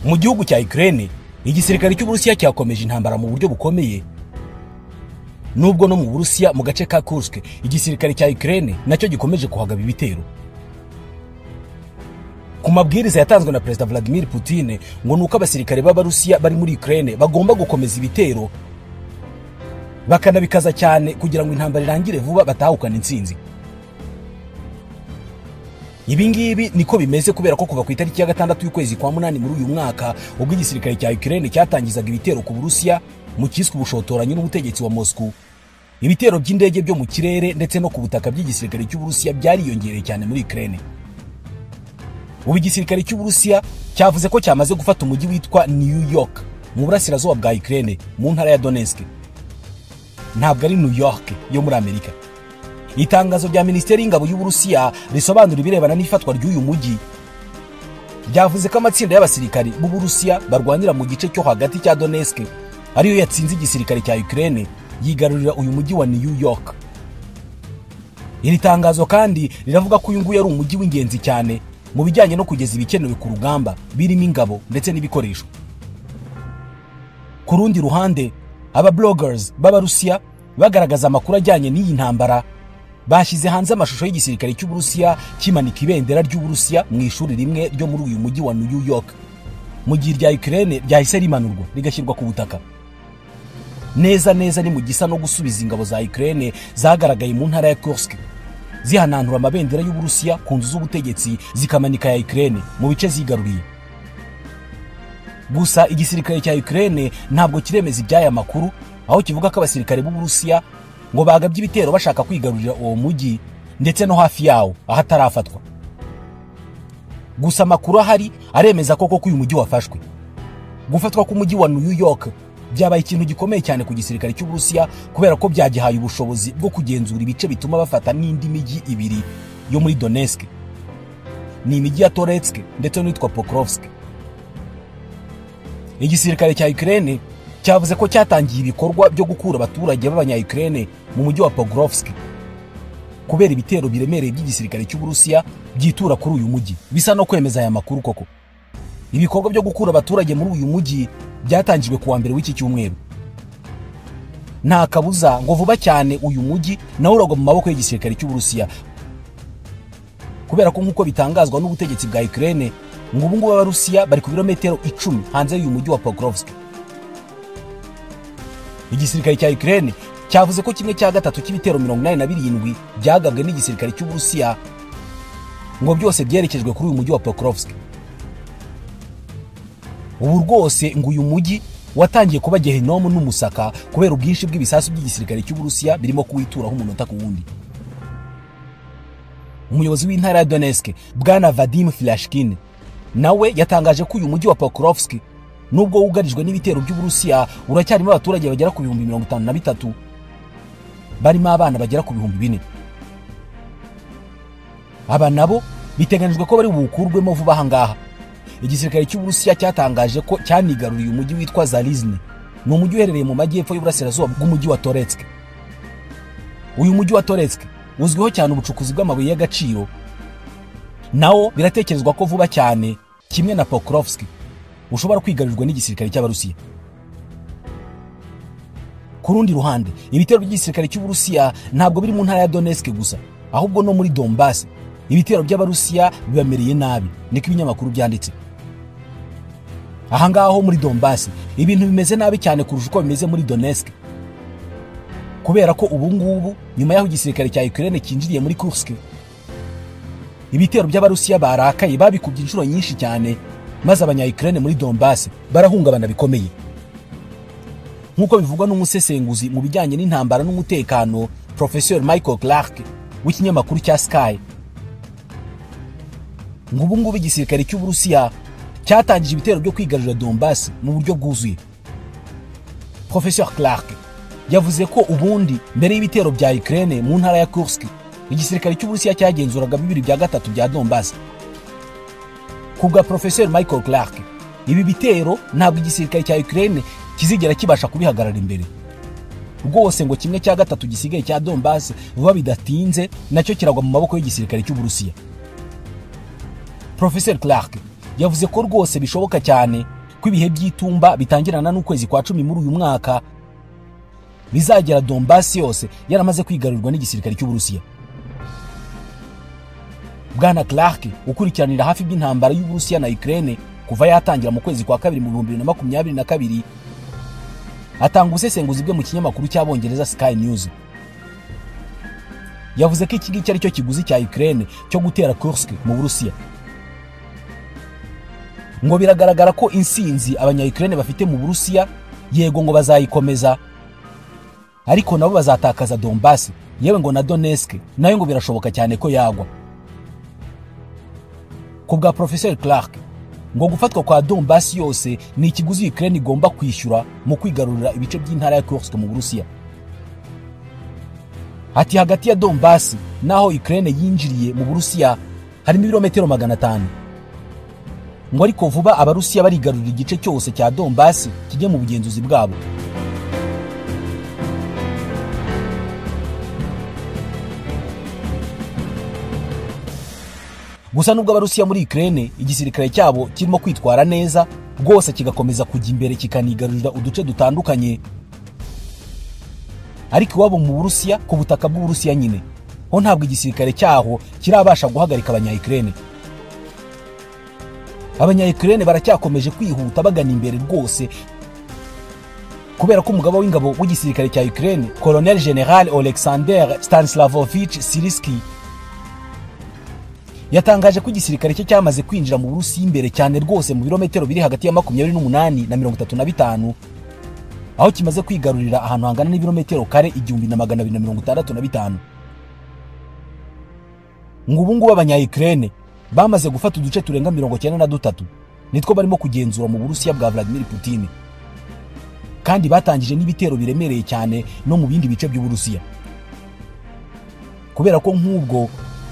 Mu gihugu cya Ukraine, igisirikare cy'Uburusiya cyakomeje intambara mu buryo bukomeye. Nubwo no mu Burusiya mu gace ka Kursk igisirikare cya Ukraine nacyo gikomeje kuhagaba ibitero. Ku mabwiriza yatanzwe na Perezida Vladimir Putin ngo nuko abasirikare b'Abarusiya bari muri Ukraine bagomba gukomeza ibitero bakanabikaza cyane kugira ngo intambara irangire vuba batahukana intsinzi. Ibi ngibi niko bimeze kubera ko kuva ku itariki ya 6 y'ukwezi kwa 8 muri uyu mwaka, ubwo igisirikare cya Ukraine cyatangizaga ibitero ku Burusiya mu kiswe ubushotoranyi n'ubutegetsi wa Moscow, ibitero by'indege byo mu kirere ndetse no ku butaka by'igisirikare cy'Uburusiya byariyongereye cyane muri Ukraine. Ubu igisirikare cy'Uburusiya cyavuze ko cyamaze gufata umujyi witwa New York mu burasirazuba bwa Ukraine mu ntara ya Donetsk. Ntabwo ari New York yo muri Amerika. Itangazo rya Minisiteri y'Ingabo y'Uburusiya risobanura ibirebana n'ifatwa ry'uyu mujyi ryavuze ko amatsinda y'abasirikari b'Uburusiya barwanira mu gice cyo hagati cya Donetsk ariyo yatsinze igisirikare cya Ukraine yigarurira uyu mujyi wa New York. Iri tangazo kandi riravuga ko uyu nguyu ari umujyi w'ingenzi cyane mu bijyanye no kugeza ibikenewe ku rugamba birimo ingabo ndetse n'ibikoresho. Ku rundi ruhande, aba bloggers b'Abarusiya bagaragaza amakuru ajyanye n'iyi ntambara bashyize hanze amashusho y'igisirikare cy'Uburusiya kimanika ibendera ry'Uburusiya mu ishuri rimwe ryo muri uyu mujyi wa New York, mu gihe irya Ukraine ryahise rimanurwa rigashyirwa ku butaka. Neza neza ni mu gisa no gusubiza ingabo za Ukraine zagaragaye mu ntara ya Kursk zihanantura amabendera y'Uburusiya ku nzu z'ubutegetsi zikamanika ya Ukraine mu bice zigaruriye. Gusa igisirikare cya Ukraine ntabwo kiremeza iby'aya makuru, aho kivuga ko abasirikare b'Uburusiya ngo bagabye ibitero bashaka kwigarurira uwo mujyi ndetse no hafi yawo ahatarafatwa. Gusa amakuru ahari aremeza ko koko uyu mujyi wafashwe. Gufatwa k'umujyi wa New York byabaye ikintu gikomeye cyane ku gisirikare cy'Uburusiya kubera ko byagihaye ubushobozi bwo kugenzura ibice bituma bafata n'indi mijyi ibiri yo muri Donetsk. Ni imijyi ya Toretsk ndetse n'itwa Pokrovsk. Igisirikare cya Ukraine cyavuze ko cyatangiye ibikorwa byo gukura abaturage b'abanya-Ukraine mu mujyi wa Pokrovsk kubera ibitero biremereye by'igisirikare cy'Uburusiya byitura kuri uyu mujyi. Bisa no kwemeza aya makuru koko. Ibikorwa byo gukura abaturage muri uyu mujyi byatangijwe kuwa mbere w'iki cyumweru. Nta kabuza ngo vuba cyane uyu mujyi nawo uragwa mu maboko y'igisirikare cy'Uburusiya, kubera ko nk'uko bitangazwa n'ubutegetsi bwa Ukraine ngo ubu ngubu Abarusiya bari ku birometero 10 hanze y'uyu mujyi wa Pokrovsk. Igisirikare cya Ukraine cyavuze ko kimwe cya gatatu cy'ibitero 87 byagabwe n'igisirikare cy'Uburusiya ngo byose byerekejwe kuri uyu mujyi wa Pokrovsk. Ubu rwose ngo uyu mujyi watangiye kuba gehinomu n'umusaka kubera ubwinshi bw'ibisasu by'igisirikare cy'Uburusiya birimo kuwituraho umunota ku wundi. Umuyobozi w'intara ya Donetsk Bwana Vadim Filashkin nawe yatangaje ko uyu mujyi wa Pokrovsk nubwo wugarijwe n'ibitero by'Uburusiya uracyarimo abaturage bagera ku 53,000 barimo abana bagera ku 4,000. Aba nabo biteganijwe ko bari bukurwemo vuba aha ngaha. Igisirikare cy'Uburusiya cyatangaje ko cyanigaruriye umujyi witwa Zalizny, ni umujyi uherereye mu majyepfo y'uburasirazuba bw'umujyi wa Toretsk. Uyu mujyi wa Toretsk uzwiho cyane ubucukuzi bw'amabuye y'agaciro, nawo biratekerezwa ko vuba cyane kimwe na Pokrovsk ushobora kwigarurirwa n'igisirikare cy'Abarusiya. Ku rundi ruhande, ibitero by'igisirikare cy'Uburusiya ntabwo biri mu ntara ya Donetsk gusa, ahubwo no muri Donbass ibitero by'Abarusiya bibamereye nabi, niko ibinyamakuru byanditse. Aha ngaho muri Donbass ibintu bimeze nabi cyane kurusha uko bimeze muri Donetsk, kubera ko ubu ngubu nyuma y'aho igisirikare cya Ukraine kinjiriye muri Kursk, ibitero by'Abarusiya barakaye babikubye inshuro nyinshi cyane, maze abanya-Ukraine muri Donbass barahungabana bikomeye. Nk'uko bivugwa n'umusesenguzi mu bijyanye n'intambara n'umutekano Professor Michael Clark w'ikinyamakuru cya Sky, ngo ubu ngubu igisirikare cy'Uburusiya cyatangije ibitero byo kwigarurira Donbass mu buryo bwuzuye. Professor Clark yavuze ko ubundi mbere y'ibitero bya Ukraine mu ntara ya Kursk, igisirikare cy'Uburusiya cyagenzuraga 2/3 bya Donbass. Kubwa Professor Michael Clark, ibi bitero ntabwo igisirikare cya Ukraine kizigera kibasha kubihagarara imbere. Rwose ngo 1/3 gisigaye cya Donbass vuba bidatinze nacyo kiragwa mu maboko y'igisirikare cy'Uburusiya. Professor Clark yavuze ko rwose bishoboka cyane ko ibihe by'itumba bitangirana n'ukwezi kwa 10 muri uyu mwaka bizagera Donbass yose yaramaze kwigarurwa n'igisirikare cy'Uburusiya. Bwana Clark ukurikiranira hafi by'intambara y'Uburusiya na Ukraine kuva yatangira mu kwezi kwa kabiri mu 2022 atanga ubusesenguzi bwe mu kinyamakuru cy'Abongereza Sky News. Yavuze ko iki ngiki ari cyo kiguzi cya Ukraine cyo gutera Kursk mu Burusiya. Ngo biragaragara ko insinzi abanya-Ukraine bafite mu Burusiya yego ngo bazayikomeza, ariko nabo bazatakaza Donbass, yewe ngo na Donetsk nayo ngo birashoboka cyane ko yagwa. Ku bwa Professor Clark ngo gufatwa kwa Donbass yose ni ikiguzi Ukraine igomba kwishyura mu kwigarurira ibice by'intara ya Kursk mu Burusiya. Ati hagati ya Donbass naho Ukraine yinjiriye mu Burusiya harimo ibirometero 500. Ngo ariko vuba Abarusiya barigarurira igice cyose cya Donbass kijye mu bugenzuzi bwabo. Gusa nubwo Abarusiya muri Ukraine igisirikare cyabo kirimo kwitwara neza rwose kigakomeza kujya imbere kikanigarurira uduce dutandukanye, ariko iwabo mu Burusiya ku butaka bw'Uburusiya nyine ho ntabwo igisirikare cyaho kirabasha guhagarika abanya-Ukraine. Abanya-Ukraine baracyakomeje kwihuta bagana imbere rwose kubera ko umugaba w'ingabo w'igisirikare cya Ukraine Colonel General Alexander Stanislavovich Siriski yatangaje ko igisirikare cye cyamaze kwinjira mu Burusiya imbere cyane rwose mu birometero biri hagati ya 28 na 35, aho kimaze kwigarurira ahantu hangana n'ibirometero kare 1265. Ngo ubu ngubu abanya-Ukraine bamaze gufata uduce turenga 93 nitwo barimo kugenzura mu Burusiya bwa Vladimir Putin, kandi batangije n'ibitero biremereye cyane no mu bindi bice by'Uburusiya. Kubera ko nk'ubwo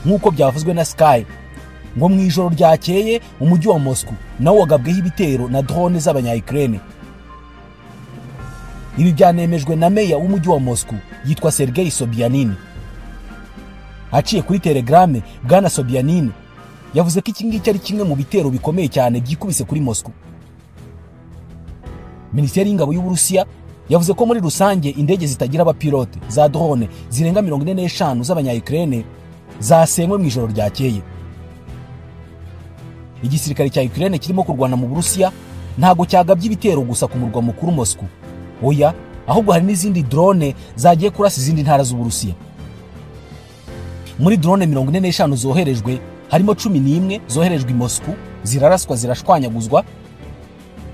nk'uko byavuzwe na Sky ngo mu ijoro ryakeye umujyi wa Moscow nawo wagabweho ibitero na drone z'abanya-Ukraine. Ibi byanemejwe na meya w'umujyi wa Moscow yitwa Sergei Sobyanin. Aciye kuri Telegram, Bwana Sobyanin yavuze ko iki ngiki ari kimwe mu bitero bikomeye cyane byikubise kuri Moscow. Minisiteri y'ingabo y'Uburusiya yavuze ko muri rusange indege zitagira abapilote za drone zirenga 45 z'abanya-Ukraine zasenywe mu ijoro ryakeye. Igisirikare cya Ukraine kirimo kurwana mu Burusiya ntago cyagabye ibitero gusa ku murwa mukuru Moscow, oya, ahubwo hari n'izindi drone zagiye kurasa izindi ntara z'Uburusiya. Muri drone 45 zoherejwe harimo 11 zoherejwe i Moscow ziraraswa zirashwanyaguzwa,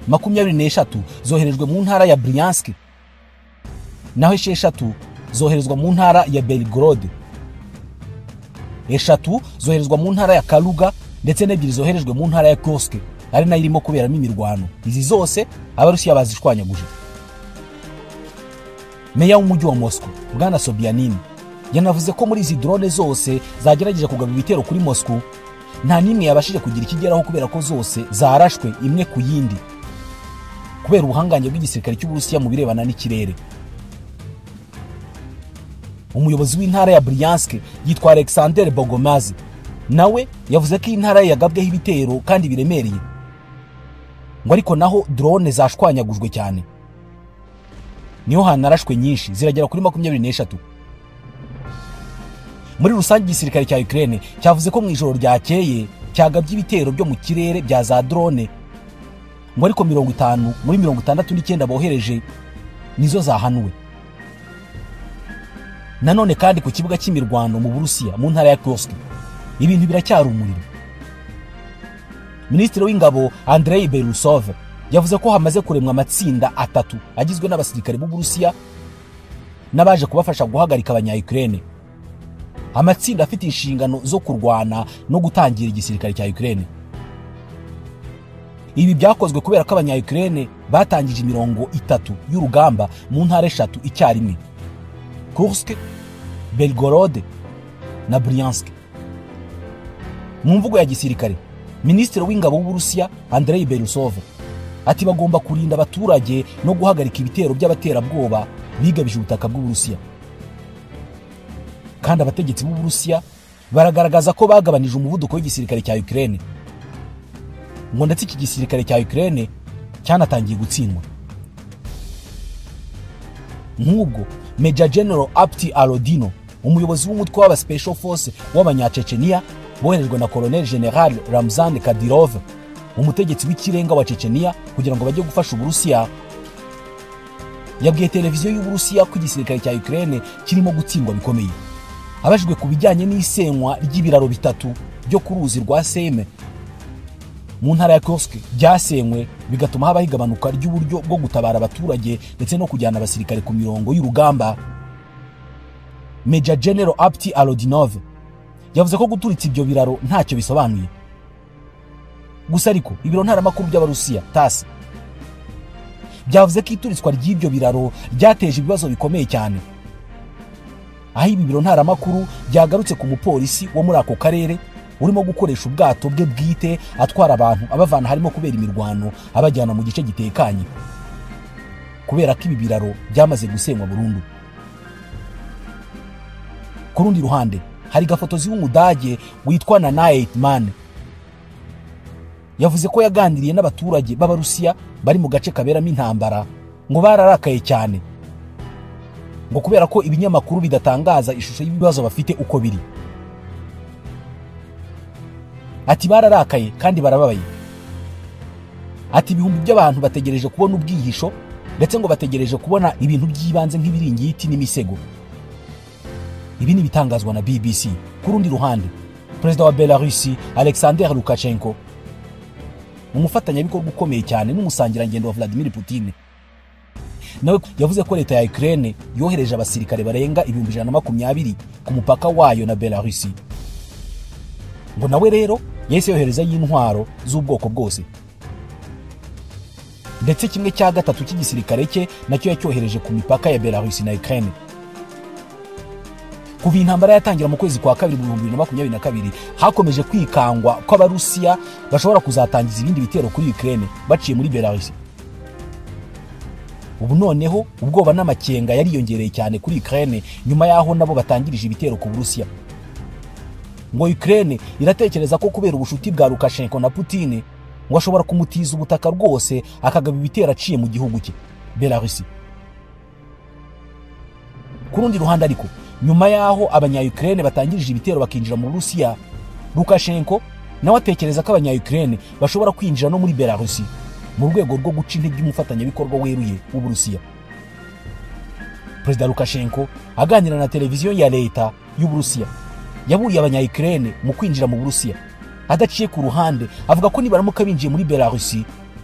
23 zoherejwe mu ntara ya Bryansk, naho 6 zoherezwa mu ntara ya Belgorod, 3 zoherezwa mu ntara ya Kaluga ndetse n'ebyiri zoherejwe mu ntara ya Kursk ari nayo irimo kuberamo imirwano. Izi zose Abarusiya bazishwanyaguje. Meya w'umujyi wa Moscow Bwana Sobyanin yanavuze ko muri izi drone zose zagerageje kugaba ibitero kuri Moscow nta nimwe yabashije kugira ikigeraho kubera ko zose zarashwe imwe ku yindi kubera ubuhangange bw'igisirikare cy'Uburusiya mu birebana n'ikirere. Umuyobozi w'intara ya Bryansk yitwa Alexander Bogomaz nawe yavuze ko intara yagabweho ibitero kandi biremereye, ngo ariko naho drone zashwanyagujwe cyane, niho hanarashwe nyinshi ziragera kuri 23. Muri rusange igisirikare cya Ukraine cyavuze ko mu ijoro ryakeye cyagabye ibitero byo mu kirere bya za drone, ngo ariko 50 muri 69 bohereje nizo zahanuwe. Nanone kandi ku kibuga cy'imirwano mu Burusiya mu ntara ya Kursk ibintu biracyari umuriro. Minisitiri w'ingabo Andrei Belousov yavuze ko hamaze kuremwa amatsinda 3 agizwe n'abasirikare b'Uburusiya n'abaje kubafasha guhagarika abanya-Ukraine, amatsinda afite inshingano zo kurwana no gutangira igisirikare cya Ukraine. Ibi byakozwe kubera ko abanya-Ukraine batangije imirongo 3 y'urugamba mu ntara 3 icyarimwe: Kursk, Belgorod na Bryansk. Mu mvugo ya gisirikare, Minisitiri w'ingabo w'Uburusiya Andrei Belousov ati bagomba kurinda abaturage no guhagarika ibitero by'abaterabwoba bigabije ubutaka bw'Uburusiya. Kandi abategetsi b'Uburusiya baragaragaza ko bagabanije umuvuduko w'igisirikare cya Ukraine, ngo ndetse iki gisirikare cya Ukraine cyanatangiye gutsindwa. Nk'ubwo Major General Apti Alodino, umuyobozi w'umutwe w'aba Special Force w'abanyachechenia boherejwe na Colonel General Ramzan Kadyrov, umutegetsi w'ikirenga wa Chechenia, kugira ngo bajye gufasha Uburusiya, yabwiye televiziyo y'Uburusiya ko igisirikare cya Ukraine kirimo gutsindwa bikomeye. Abajijwe ku bijyanye n'isenywa ry'ibiraro bitatu byo ku ruzi rwa Seme mu ntara ya Kursk byasenywe bigatuma habaho igabanuka ry'uburyo bwo gutabara abaturage ndetse no kujyana abasirikare ku mirongo y'urugamba, Major General Apti Alodinov yavuze ko guturitsa ibyo biraro ntacyo bisobanuye. Gusa ariko ibiro ntaramakuru by'Abarusiya TASS byavuze ko ituritswa ry'ibyo biraro ryateje ibibazo bikomeye cyane, aho ibi biro ntaramakuru byagarutse ku mupolisi wo muri ako karere urimo gukoresha ubwato bwe bwite atwara abantu abavana harimo kubera imirwano abajyana mu gice gitekanye, kubera ko ibi biraro byamaze gusenywa burundu. Ku rundi ruhande hari gafotozi w'Umudage witwa Nana Eitman yavuze ko yaganiriye n'abaturage b'Abarusiya bari mu gace kaberamo intambara, ngo bararakaye cyane ngo kubera ko ibinyamakuru bidatangaza ishusho y'ibibazo bafite uko biri. Ati bararakaye kandi barababaye. Ati ibihumbi by'abantu bategereje kubona ubwihisho, ndetse ngo bategereje kubona ibintu by'ibanze nk'ibiringiti n'imisego. Ibi ni bitangazwa na BBC. Ku rundi ruhande, Perezida wa Belarus Alexander Lukashenko, umufatanyabikorwa ukomeye cyane n'umusangirangendo wa Vladimir Putin, nawe yavuze ko leta ya Ukraine yohereje abasirikare barenga 120,000 ku mupaka wayo na Belarus. Ngo nawe rero yahise yohereza y'intwaro z'ubwoko bwose, ndetse kimwe cya gatatu cy'igisirikare cye nacyo yacyohereje ku mipaka ya Belarus na Ukraine. Kuva intambara yatangira mu kwezi kwa kabiri mu 2022, hakomeje kwikangwa ko Abarusiya bashobora kuzatangiza ibindi bitero kuri Ukraine baciye muri Belarus. Ubu noneho ubwoba n'amakenga yariyongereye cyane kuri Ukraine nyuma yaho nabo batangirije ibitero ku Burusiya. Ngo Ukraine iratekereza ko kubera ubushuti bwa Lukashenko na Putin ngo ashobora kumutiza ubutaka rwose akagaba ibitero aciye mu gihugu cye Belarus. Ku rundi ruhande ariko, nyuma yaho abanya-Ukraine batangirije ibitero bakinjira mu Burusiya, Lukashenko nawe atekereza ko abanya-Ukraine bashobora kwinjira no muri Belarus mu rwego rwo guca intege umufatanyabikorwa weruye w'Uburusiya. Perezida Lukashenko aganira na televiziyo ya leta y'Uburusiya yaburiye abanya-Ukraine mu kwinjira mu Burusiya adaciye ku ruhande, avuga ko nibaramuka binjiye muri Belarus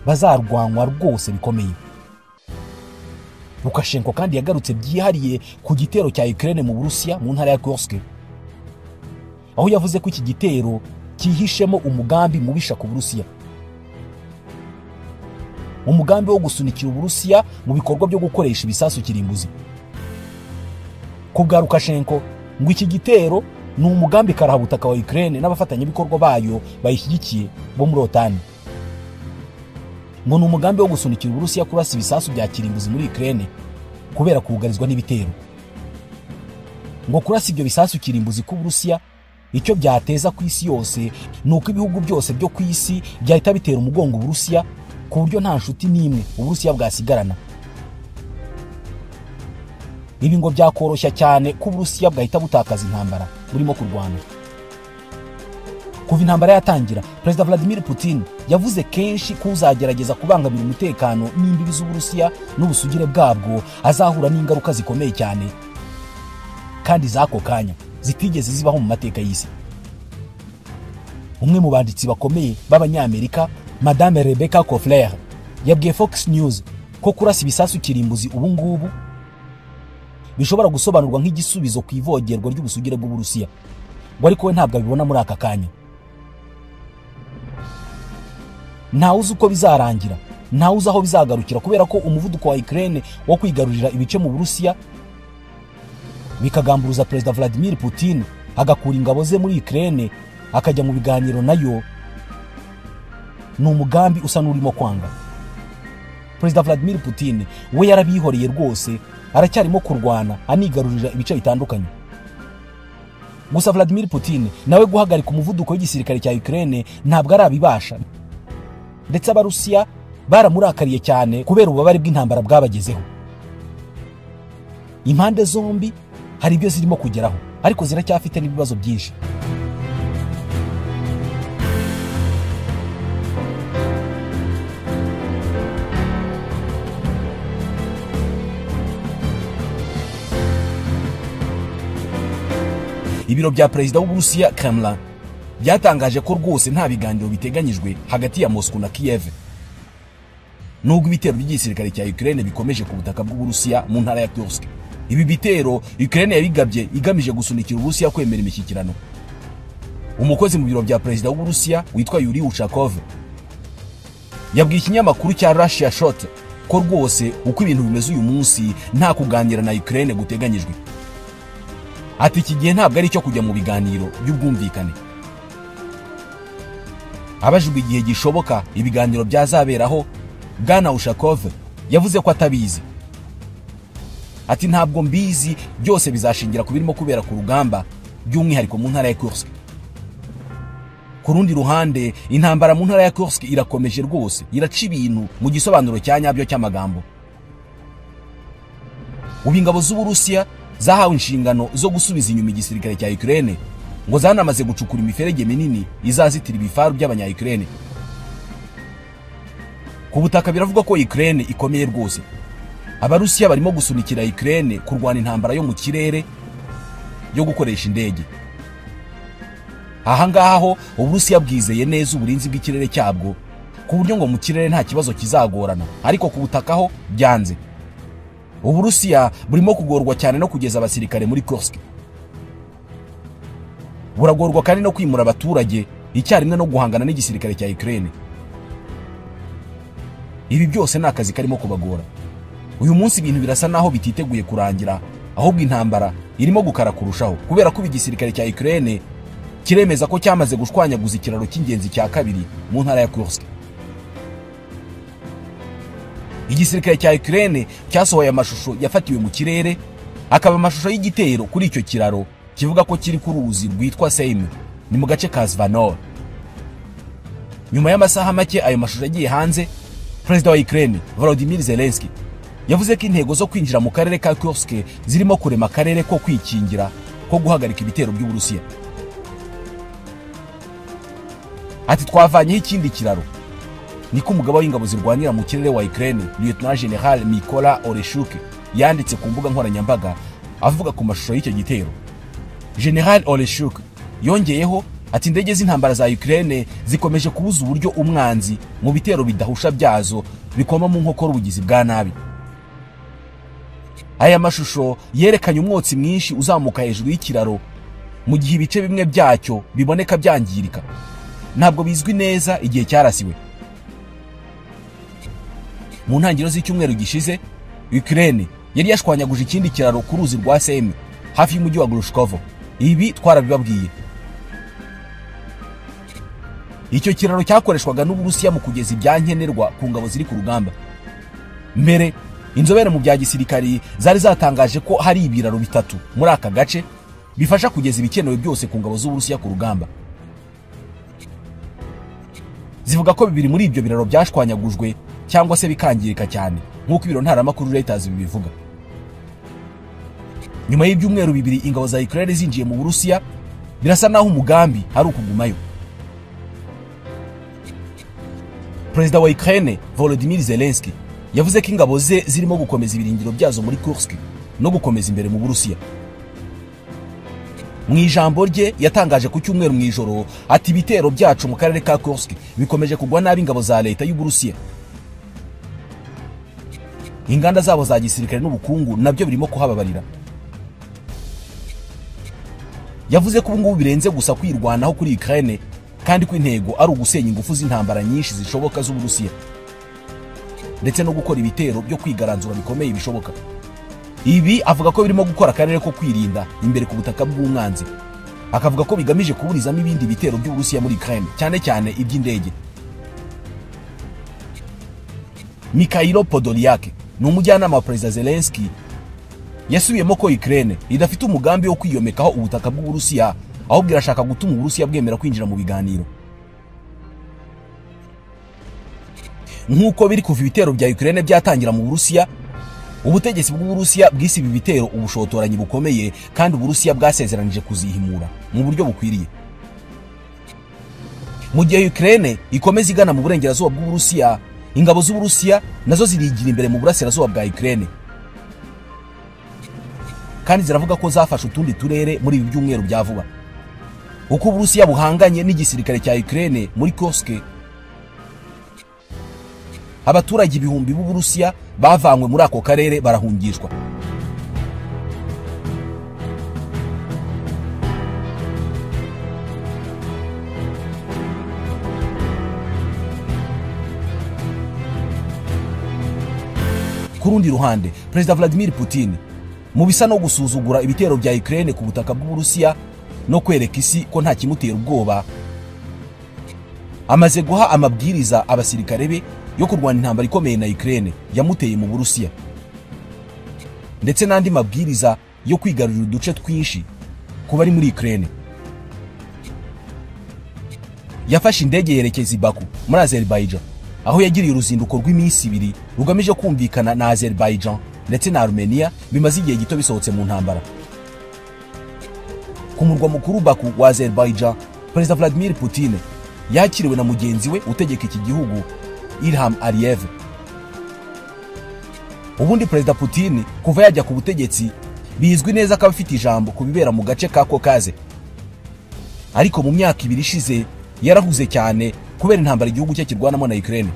bazarwanwa rwose bikomeye. Lukashenko kandi yagarutse byihariye ku gitero cya Ukraine mu Burusiya mu ntara ya Kursk, aho yavuze ko iki gitero cyihishemo umugambi mubisha ku Burusiya, umugambi wo gusunikira Uburusiya mu bikorwa byo gukoresha ibisasu kirimbuzi. Ku bwa Lukashenko ngo iki gitero ni umugambi karahabutaka wa Ukraine n'abafatanyabikorwa bayo bayishyigikiye bo muri OTAN. Ngo ni umugambi wo gusunikira Uburusiya kurasa ibisasu bya kirimbuzi muri Ukraine kubera kugarizwa n'ibitero. Ngo kurasa ibyo bisasu kirimbuzi ku Burusiya icyo byateza ku isi yose ni uko ibihugu byose byo ku isi byahita bitera umugongo Uburusiya, ku buryo nta nshuti n'imwe Uburusiya bwasigarana. Ibi ngo byakoroshya cyane ko Uburusiya bwahita butakaza intambara burimo kurwana. Kuva intambara yatangira, Perezida Vladimir Putin yavuze kenshi ko uzagerageza kubangamira umutekano n'imbibi z'Uburusiya n'ubusugire bwabwo azahura n'ingaruka zikomeye cyane kandi z'ako kanya zitigeze zibaho mu mateka y'isi. Umwe mu banditsi bakomeye b'Abanyamerika, Madame Rebecca Kofler, yabwiye Fox News ko kurasa ibisasu kirimbuzi ubu ngubu bishobora gusobanurwa nk'igisubizo ku ivogerwa ry'ubusugire bw'Uburusiya, ngo ariko we ntabwo abibona muri aka kanya. Ntawe uzi uko bizarangira, ntawe uzi aho bizagarukira, kubera ko umuvuduko wa Ukraine wo kwigarurira ibice mu Burusiya bikagamburuza Perezida Vladimir Putin agakura ingabo ze muri Ukraine akajya mu biganiro nayo, ni umugambi usa n'urimo kwanga. Perezida Vladimir Putin we yarabihoreye rwose, aracyarimo kurwana anigarurira ibice bitandukanye. Gusa Vladimir Putin nawe guhagarika umuvuduko w'igisirikare cya Ukraine ntabwo arabibasha, ndetse Abarusiya Baramurakariye cyane kubera ububabare bw'intambara bwabagezeho. Impande zombi hari ibyo zirimo kugeraho, ariko ziracyafite n'ibibazo byinshi. Ibiro bya perezida w'Uburusiya Kremlin byatangaje ko rwose nta biganiro biteganyijwe hagati ya Moscow na Kiev, nubwo ibitero by'igisirikare cya Ukraine bikomeje ku butaka bw'Uburusiya mu ntara ya Kursk. Ibi bitero Ukraine yabigabye igamije gusunikira Uburusiya kwemera imishyikirano. Umukozi mu biro bya perezida w'Uburusiya witwa Yuri Ushakov yabwiye ikinyamakuru cya Russia Shot ko rwose uko ibintu bimeze uyu munsi nta kuganira na Ukraine guteganyijwe. Ati iki gihe ntabwo ari icyo kujya mu biganiro by'ubwumvikane. Abajijwe igihe gishoboka ibiganiro byazaberaho, Bwana Ushakov yavuze ko atabizi. Ati ntabwo mbizi, byose bizashingira ku birimo kubera ku rugamba, by'umwihariko mu ntara ya Kursk. Ku rundi ruhande, intambara mu ntara ya Kursk irakomeje rwose, iraca ibintu mu gisobanuro cya nyabyo cy'amagambo. Ubu ingabo z'Uburusiya zahawe inshingano zo gusubiza inyuma igisirikare cya Ukraine, ngo zanamaze gucukura imiferege minini izazitira ibifaru by'abanya Ukraine. Ku butaka biravugwa ko Ukraine ikomeye rwose. Abarusiya barimo gusunikira Ukraine kurwana intambara yo mu kirere yo gukoresha indege. Aha ngaha ho Uburusiya bwizeye neza uburinzi bw'ikirere cyabwo, ku buryo ngo mu kirere nta kibazo kizagorana, ariko ku butaka ho byanze. Uburusiya burimo kugorwa cyane no kugeza abasirikare muri Kursk. Buragorwa kandi no kwimura abaturage icyarimwe no guhangana n'igisirikare cya Ukraine. Ibi byose ni akazi karimo kubagora. Uyu munsi ibintu birasa naho bititeguye kurangira, ahubwo intambara irimo gukara kurushaho, kubera ko igisirikare cya Ukraine kiremeza ko cyamaze gushwanyaguza ikiraro cy'ingenzi cya kabiri mu ntara ya Kursk. Igisirikare cya Ukraine cyasohoye amashusho yafatiwe mu kirere, akaba amashusho y'igitero kuri icyo kiraro kivuga ko kiri ku ruzi rwitwa Seim, ni mu gace ka Zvanor. Nyuma y'amasaha make ayo mashusho yagiye hanze, Perezida wa Ukraine Volodymyr Zelensky yavuze ko intego zo kwinjira mu karere ka Kursk zirimo kurema akarere ko kwikingira ko guhagarika ibitero by'Uburusiya. Ati twavanyeho ikindi kiraro. Niko umugaba w'ingabo zirwanira mu kirere wa Ukraine Lieutenant General Mykola Oreshuk yanditse ku mbuga nkoranyambaga avuga ku mashusho y'icyo gitero. General Oreshuk yongeyeho ati indege z'intambara za Ukraine zikomeje kubuza uburyo umwanzi mu bitero bidahusha byazo bikoma mu nkokora ubugizi bwa nabi. Aya mashusho yerekanye umwotsi mwinshi uzamuka hejuru y'ikiraro mu gihe ibice bimwe byacyo biboneka byangirika. Ntabwo bizwi neza igihe cyarasiwe. Mu ntangiriro z'icyumweru gishize, Ukraine yari yashwanyaguje ikindi kiraro ku ruzi rwa Seim hafi y'umujyi wa Glushkovo. Ibi twarabibabwiye. Icyo kiraro cyakoreshwaga n'Uburusiya mu kugeza ibyankenerwa ku ngabo ziri ku rugamba. Mbere, inzobere mu bya gisirikari zari zatangaje ko hari ibiraro bitatu muri aka gace bifasha kugeza ibikenewe byose ku ngabo z'Uburusiya ku rugamba. Zivuga ko bibiri muri ibyo biraro byashwanyagujwe cyangwa se bikangirika cyane, nk'uko ibiro ntaramakuru Reuters bibivuga. Nyuma y'ibyumweru bibiri ingabo za Ukraine zinjiye mu Burusiya, birasa naho umugambi ari ukugumayo. Perezida wa Ukraine Volodymyr Zelensky yavuze ko ingabo ze zirimo gukomeza ibirindiro byazo muri Kursk no gukomeza imbere mu Burusiya. Mu ijambo rye yatangaje ku cyumweru mu ijoro ati ibitero byacu mu karere ka Kursk bikomeje kugwa nabi ingabo za leta y'Uburusiya. Inganda zabo za gisirikare n'ubukungu nabyo birimo kuhababarira. Yavuze ko ubu ngubu birenze gusa kwirwanaho kuri Ukraine, kandi ko intego ari ugusenya ingufu z'intambara nyinshi zishoboka z'Uburusiya, ndetse no gukora ibitero byo kwigaranzura bikomeye bishoboka. Ibi avuga ko birimo gukora akarere ko kwirinda imbere ku butaka bw'umwanzi. Akavuga ko bigamije kuburizamo ibindi bitero by'Uburusiya muri Ukraine, cyane cyane iby'indege. Mikhailo Podolyak ni umujyanama wa Perezida Zelensky yasubiyemo ko Ukraine idafite umugambi wo kwiyomekaho ubutaka bw'Uburusiya, ahubwo irashaka gutuma Uburusiya bwemera kwinjira mu biganiro. Nk'uko biri kuva ibitero bya Ukraine byatangira mu Burusiya, ubutegetsi bw'Uburusiya bwise ibi bitero ubushotoranyi bukomeye, kandi Uburusiya bwasezeranije kuzihimura mu buryo bukwiriye. Mu gihe Ukraine ikomeza igana mu burengerazuba bw'Uburusiya, ingabo z'Uburusiya nazo zirigira imbere mu burasirazuba bwa Ukraine, kandi ziravuga ko zafashe utundi turere muri ibi byumweru bya vuba. Uko Uburusiya buhanganye n'igisirikare cya Ukraine muri Kursk, abaturage ibihumbi b'Uburusiya bavanywe muri ako karere barahungishwa. Ku rundi ruhande, Perezida Vladimir Putin mu bisa no gusuzugura ibitero bya Ukraine ku butaka bw'Uburusiya no kwereka isi ko nta kimutera ubwoba, amaze guha amabwiriza abasirikare be yo kurwana intambara ikomeye na Ukraine yamuteye mu Burusiya, ndetse n'andi mabwiriza yo kwigarurira uduce twinshi kuba ari muri Ukraine. Yafashe indege yerekeza i Baku muri Azerbaijan, aho yagiriye uruzinduko rw'iminsi ibiri rugamije kumvikana na Azerbaijan ndetse na Armenia bimaze igihe gito bisohotse mu ntambara. Ku murwa mukuru Baku wa Azerbaijan, Perezida Vladimir Putin yakiriwe na mugenzi we utegeka iki gihugu Ilham Aliyev. Ubundi Perezida Putin kuva yajya ku butegetsi bizwi neza ko afite ijambo ku bibera mu gace ka Caucase, ariko mu myaka ibiri ishize yarahuze cyane kubera intambara igihugu cye kirwanamo na Ukraine.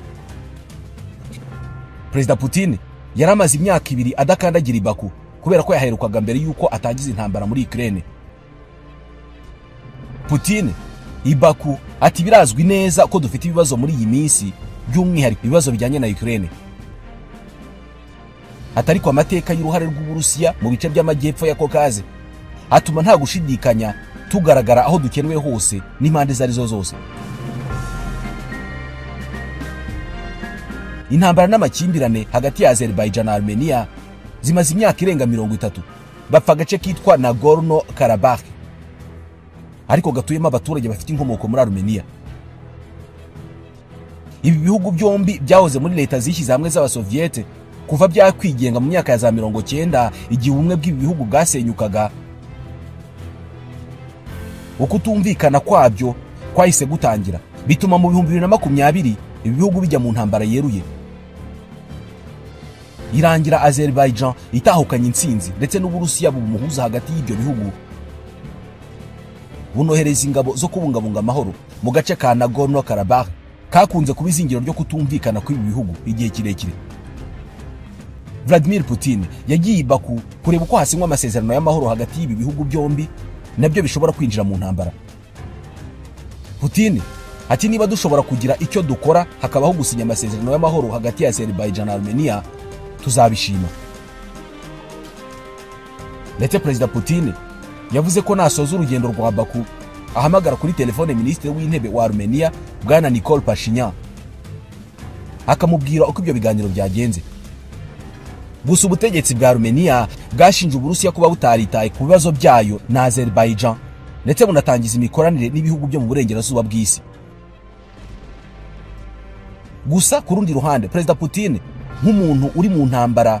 Perezida Putin yaramaze imyaka ibiri adakandagira i Baku kubera ko yaherukaga mbere yuko atangiza intambara muri Ukraine. Putin i Baku ati birazwi neza ko dufite ibibazo muri iyi minsi, by'umwihariko ibibazo bijyanye na Ukraine. Atari ko amateka y'uruhare rw'Uburusiya mu bice by'amajyepfo ya Caucase atuma nta gushidikanya tugaragara aho dukenewe hose n'impande zari zo zose. Intambara n'amakimbirane hagati ya Azerbaijan na Armenia zimaze imyaka irenga 30, bapfa agace kitwa Nagorno Karabakh ariko gatuyemo abaturage bafite inkomoko muri Armenia. Ibi bihugu byombi byahoze muri leta zishyize hamwe z'Abasoviete kuva byakwigenga mu myaka ya za 90, igihe ubumwe bw'ibi bihugu bwasenyukaga. Ukutumvikana kwabyo kwahise gutangira, bituma mu 2020 ibi bihugu bijya mu ntambara yeruye. Irangira Azerbaijan itahukanye intsinzi, ndetse n'Uburusiya bumuhuza hagati y'ibyo bihugu, bunohereza ingabo zo kubungabunga amahoro mu gace ka Nagorno Karabakh kakunze kuba izingiro ryo kutumvikana kw'ibi bihugu igihe kirekire. Vladimir Putin yagiye i Baku kureba uko hasinywa amasezerano y'amahoro hagati y'ibi bihugu byombi nabyo bishobora kwinjira mu ntambara. Putin ati niba dushobora kugira icyo dukora hakabaho gusinya amasezerano y'amahoro hagati ya Azerbaijan na Armenia tuzabishima. Ndetse Perezida Putin yavuze ko nasoza urugendo rwa Baku ahamagara kuri telefone Minisitiri w'Intebe wa Armenia Bwana Nikol Pashinyan akamubwira uko ibyo biganiro byagenze. Gusa ubutegetsi bwa Armenia bwashinje Uburusiya kuba butaritaye ku bibazo byayo na Azerbaijan, ndetse bunatangiza imikoranire n'ibihugu byo mu burengerazuba bw'isi. Gusa ku rundi ruhande, Perezida Putin nk'umuntu uri mu ntambara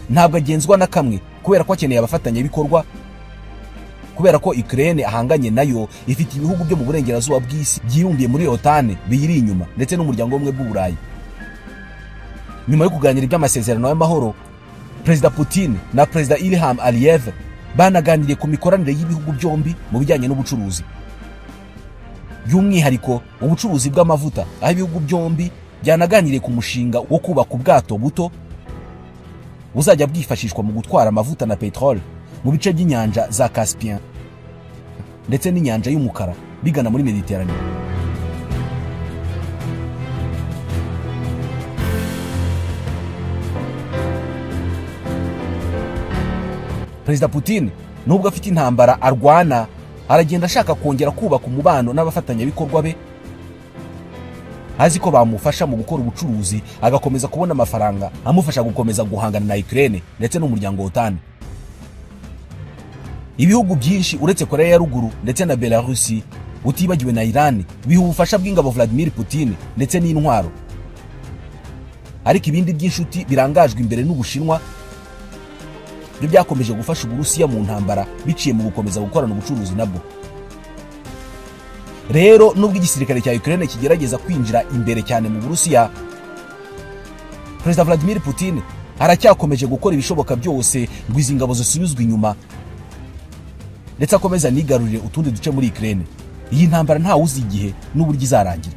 ntabwo agenzwa na kamwe, kubera ko akeneye abafatanyabikorwa, kubera ko Ukraine ahanganye nayo ifite ibihugu byo mu burengerazuba bw'isi byiyumbiye muri OTAN biyiri inyuma, ndetse n'umuryango w'ubumwe bw'Uburayi. Nyuma yo kuganira iby'amasezerano y'amahoro, Perezida Putin na Perezida Ilham Aliyev banaganiriye ku mikoranire y'ibihugu byombi mu bijyanye n'ubucuruzi, by'umwihariko ubucuruzi bw'amavuta, aho ibihugu byombi byanaganiriye ku mushinga wo kubaka ubwato buto buzajya bwifashishwa mu gutwara amavuta na peteroli mu bice by'inyanja za Caspian ndetse n'inyanja y'umukara bigana muri Mediterane. Perezida Putin nubwo afite intambara arwana, aragenda ashaka kongera kubaka umubano n'abafatanyabikorwa be, azi ko bamufasha mu gukora ubucuruzi agakomeza kubona amafaranga amufasha gukomeza guhangana na Ukraine ndetse n'umuryango OTAN. Ibihugu byinshi uretse Korea ya Ruguru ndetse na Belarusi, utibagiwe na Iran, biha ubufasha bw'ingabo Vladimir Putin ndetse n'intwaro. Ariko ibindi by'inshuti birangajwe imbere n'Ubushinwa byo byakomeje gufasha Uburusiya mu ntambara biciye mu gukomeza gukorana ubucuruzi nabwo. Rero nubwo igisirikare cya Ukraine kigerageza kwinjira imbere cyane mu Burusiya, Perezida Vladimir Putin aracyakomeje gukora ibishoboka byose ngo izi ngabo zisubizwe inyuma, ndetse akomeza anigarurire utundi duce muri Ukraine. Iyi ntambara ntawe uzi igihe n'uburyo izarangira.